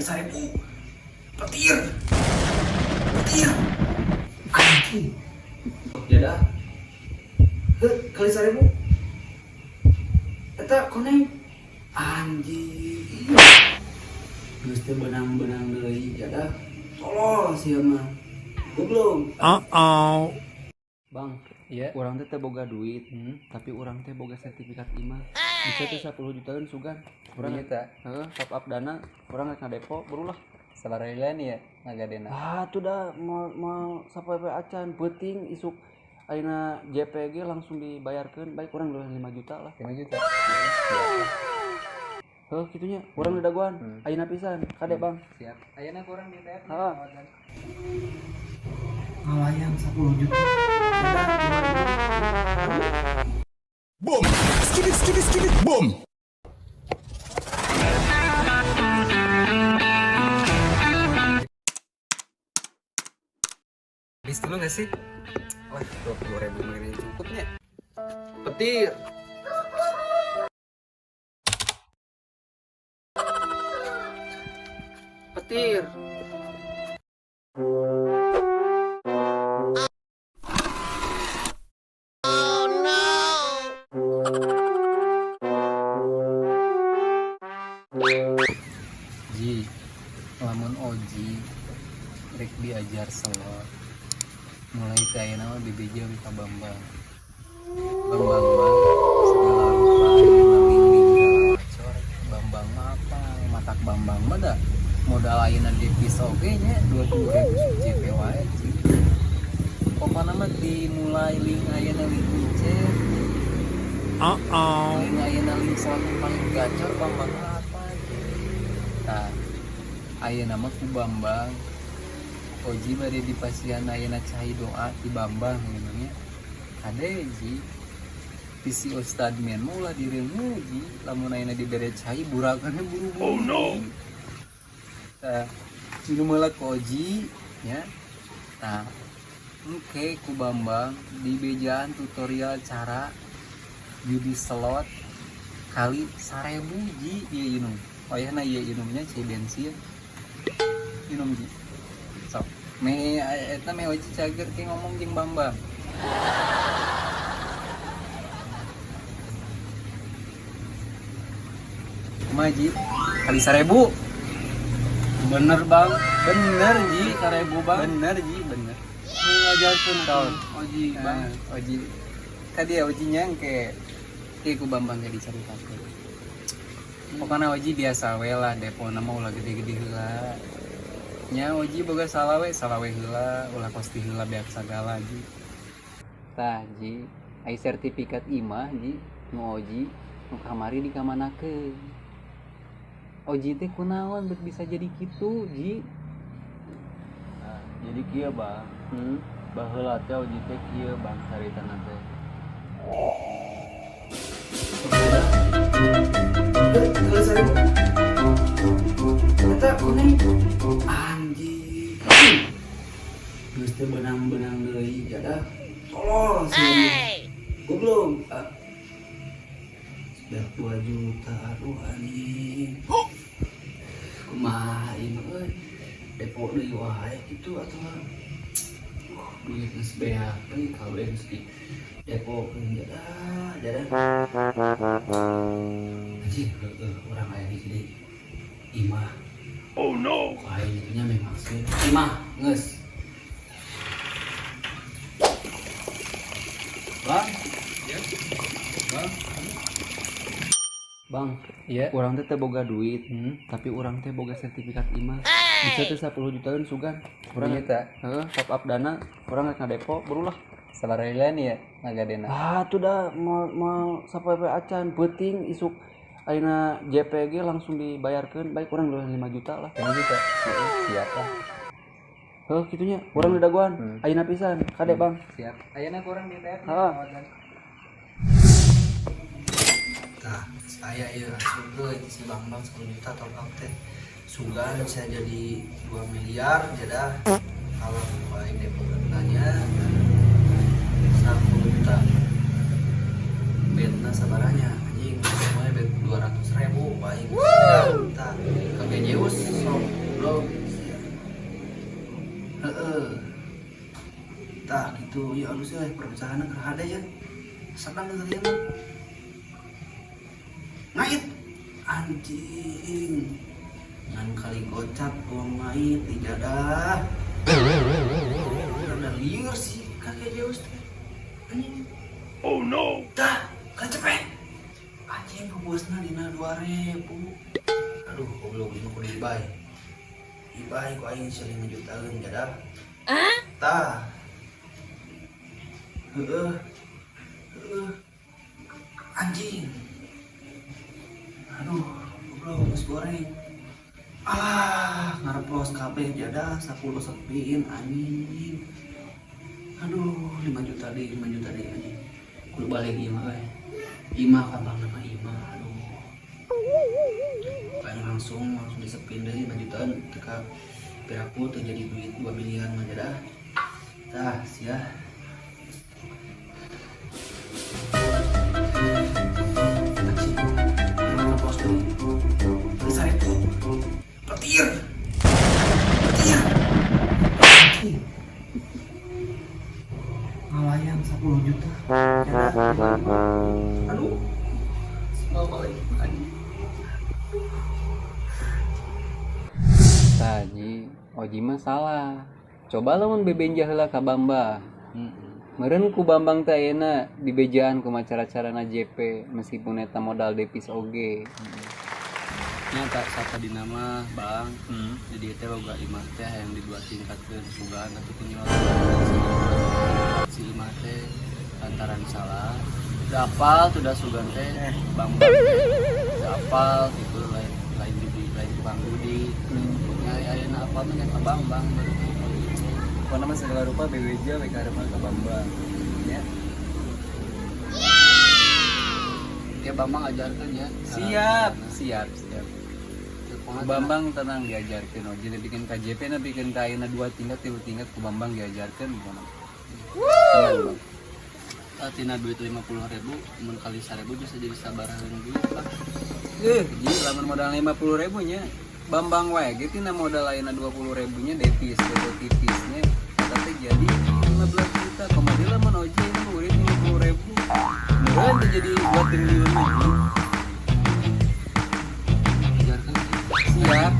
Kali 1000. Petir. Petir. Anjing. Ya dah. Heh, kali 1000. Eta koneng. Anjing. Geus teu beunang-beunang deui, ya dah. Tolol sia mah. Goblok. Uh-oh. Bang, Iya. urang teh teu boga duit, tapi urang teh boga sertifikat imah. Bisa teh 10 jutaan sugan. Urang Juta. Heeh, top up dana, urang rek ngadepo barulah. Sabaraha nih ya ngagadena? Ah, tuh dah mau mau sapoe acan peuting isuk ayeuna JPG langsung dibayarkeun, baik urang 5 juta lah. 5 juta. Heuh, kitu nya, urang didagoan. Ayeuna pisan, kade Bang. Siap. Ayeuna kurang di TF. Heeh. Ngalayang 10 juta. Boom. Skip it, skip it, skip it. Boom. Habis dulu gak sih? Wah, 20.000 ini cukupnya. Petir. Petir. Ji, lamun Oji rek diajar selot. Mulai teh ayeuna mah BBJ we ka Bambang. Bambang mah segala rupa ayeuna link-link segala gacor. Bambang mah apa? Matak Bambang mah da modal ayeuna devisa oge nya 20.000 JP wae Ji. Pokona mah dimulai link ayeuna link micet. Uh-oh. Link ayeuna link slot yang paling gacor Bambang mah apa Ji. Tah, ayeuna mah ku Bambang Oji bade dipasihan ayeuna cai doa ti Bambang gitu nya. Kade Ji, visi Ustad men mah ulah direuneu Ji, lamun ayeuna dibere cai burakannya buru-buru. Oh no. Tah, nu meula ku Oji nya. Tah, engke ku Bambang dibejaan tutorial cara judi slot kali 1000 Ji ieu inum. Wayahna ieu inumnya cai bensin. Inum Ji. Sok. Me eta me Oji cager ke ngomong jeung Bambang. Kumaha Ji? Kali 1000. Bener Bang, Bener Ji. 1000 Bang. Bener Ji, bener. Ngajarkeun Tahun. Oji Bang. Bang Oji. Tadi ya Oji nya ke ku Bambang ge dicaritakeun. Pokokna Oji biasa we lah depona mah ulah gede-gede heula. Nya Oji boga salawe, salawe heula, ulah kosti heula beak sagala Ji. Tah Ji, ai sertifikat imah Ji, nu Oji nu kamari dikamanakeun. Oji teh kunaon bet bisa jadi kitu Ji? Nah, jadi kieu Bang. Baheula teh Oji teh kieu Bang caritana teh. Kali 1000. Eta koneng. Anjing. Geus teu beunang-beunang deui, ya dah. Tolol sia mah. Goblok. Ah. Sudah 2 juta, aduh anjing. Kumaha ieu mah euy. Depo deui wae kitu atuh. Duit geus beak euy kabeh geus di depokeun ya dah, ya dah. Anjing, heueuh urang aya di deui. Imah. Oh no. Aing nya memang sih. Imah, geus. Bang. Bang. Bang, Iya. urang teh teu boga duit, tapi urang teh boga sertifikat imah. Bisa teh 10 jutaan sugan. Urang juta. Heeh, top up dana, urang rek ngadepo barulah. Sabaraha nih ya ngagadena? Ah, tuh dah mau mau sapoe acan peuting isuk ayeuna JPG langsung dibayarkeun, baik urang 5 juta lah. 5 juta. Siap lah. Heuh, kitu nya, urang didagoan. Ayeuna pisan, kade Bang. Siap. Ayeuna kurang di TF. Heeh. Tah, saya ieu asup si Bambang 10 juta top up teh. Sugan bisa jadi 2 miliar jadah kalau aing depo nanya 10 juta. Betna sabaranya anjing semuanya bet 2 200 ribu baik dah. Tah, kakek Zeus sok belum. Heeh, tah gitu ya, alus ya perpecahan keur hade ya, sedang tadi mah ngait anjing, ngan kali gocap uang ngait dijadah. Udah liur sih kakek Zeus teh anjing. Oh no, tah kacepet anjing, bosna dina 2000. Aduh, goblok, ini kudu ibay ibay ku aing 5 jutaan jadah. Tah, heeh heeh, anjing. Aduh, goblok, geus goreng. Ah, ngareplos kabeh jadah, 10 spin anjing. Aduh, 5 juta deh, 5 juta deh anjing. Kudu balik ieu mah euy. Imah kampang nama imah, aduh. Pengen langsung langsung disepin deui 5 jutaan teka piraku teu jadi duit 2 miliar mah jadah. Tah, sia. Taksi. Ngareplos deui. 1000. Petir. Petir. Anjing. Ngalayang 10 juta. Jadah. Aduh. Assalamualaikum anjing. Tah Ji, Oji mah salah. Coba lamun bebenja heula ka Bambang. Meureun ku Bambang teh ayeuna dibejaan kumaha cara-carana JP meskipun eta modal depis oge. Nya tak satadina mah, Bang. Jadi teh boga imah teh yang di dua tingkatkeun sugan tapi tinggal si imah teh lantaran salah. Teu apal tuh da sugan teh Bang Bang teh. Teu apal gitu, lain lain judi, lain tukang judi. Nya ayeuna apal mah nya ka Bang Bang baru. Pokona mah segala rupa bebeja we kahareupan ka Bambang. Ya. Ya Bambang ajarkeun ya. Siap, siap, siap. Ku Ku Bambang tenang diajarkeun Oji bikin KJP na bikin ka ayeuna dua tingkat tilu tingkat ku Bambang diajarkeun pokona. Tenang, Bang. Tina duit 50 ribu mun kali 1000 bisa jadi sabaraha duit, Pak? Ji, lamun modal 50 ribu nya. Bambang wae ge tina modal ayeuna 20 ribunya depis, foto tipisnya eta teh jadi 15 juta. Kumaha deui lamun Oji ini murid 50 ribu. Meureun teh jadi 2 triliun mah, Ji. Ajarkeun. Siap.